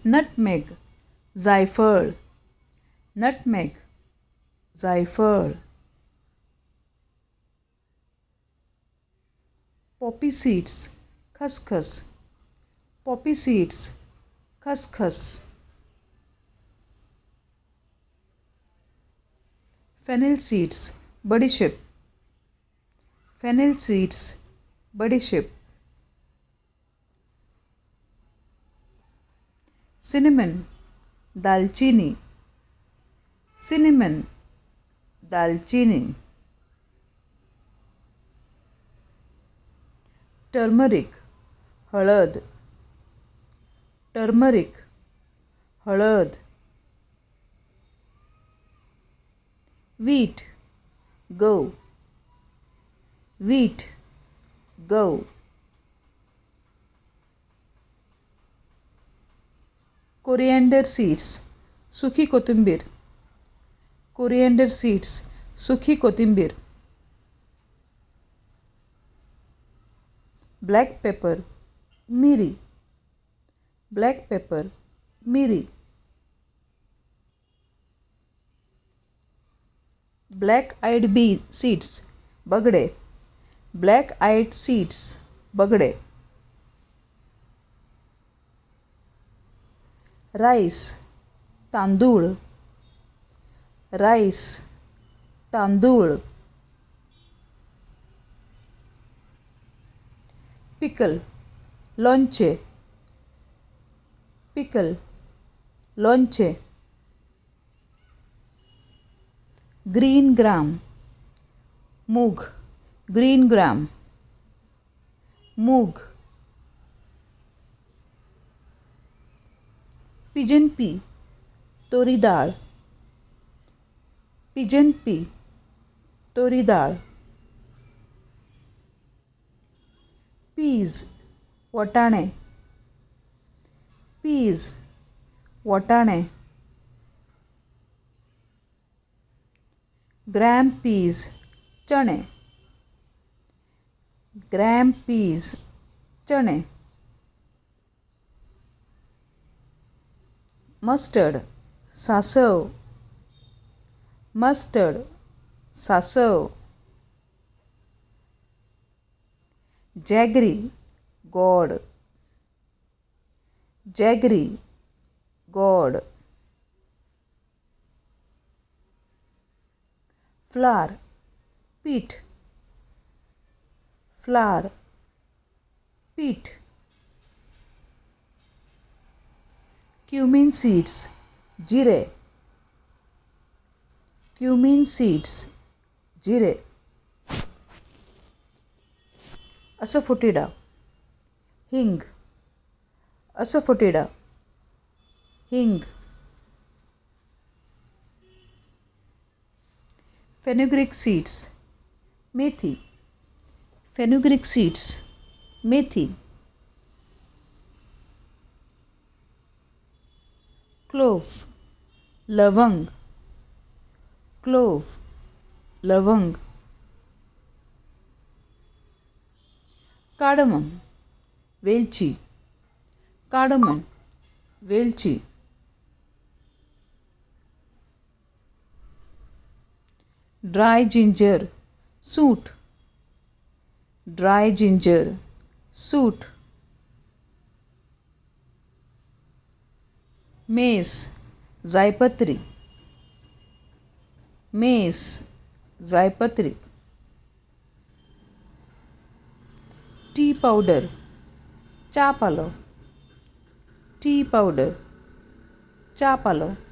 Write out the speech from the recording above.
Nutmeg, जायफळ, nutmeg, जायफळ. Poppy seeds, खसखस, पॉपी सीड्स, खसखस. फेनेल सीड्स, बडीशेप, फेनेल सीड्स, बडीशेप. सिनेमन, दालचिनी, सिनेमन, दालचिनी. टर्मरिक, हळद, टर्मरिक, हळद. वीट, गहू, वीट, गहू. कोरिएंडर सीड्स, सुकी कोथिंबीर, कोरिएंडर सीड्स, सुकी कोथिंबीर. ब्लॅक पेपर, मिरी, ब्लॅक पेपर, मिरी. ब्लॅक आयड बी सीड्स, बगडे, ब्लॅक आयड सीड्स, बगडे. राईस, तांदूळ, राईस, तांदूळ. पिकल, लोणचे, पिकल, लोणचे. ग्रीन ग्राम, मूग, ग्रीन ग्राम, मूग. पिजन पी, तोरी डाळ, पिजन पी, तोरी डाळ. पीज, वाटाणे, पीज, वाटाणे. ग्रॅम पीज, चणे, ग्रॅम पीज, चणे. मस्टर्ड, सासव, मस्टर्ड, सासव. जॅगरी, गोड, जॅगरी, गोड. फ्लार, पीठ, फ्लार, पीठ. क्युमिन सीड्स, जिरे, क्युमिन सीड्स, जिरे. असफोटिडा, हिंग, असफोटिडा, हिंग. फेनुग्रीक सीड्स, मेथी, फेनुग्रीक सीड्स, मेथी. क्लोव्ह, लवंग, क्लोव्ह, लवंग. कार्डमम, वेलची, कार्डमम, वेलची. ड्राय जिंजर, सूंठ, ड्राय जिंजर, सूंठ. मेस, जायपत्री, मेस, जायपत्री. टी पावडर, च्या पालो, टी पावडर, च्या पालो.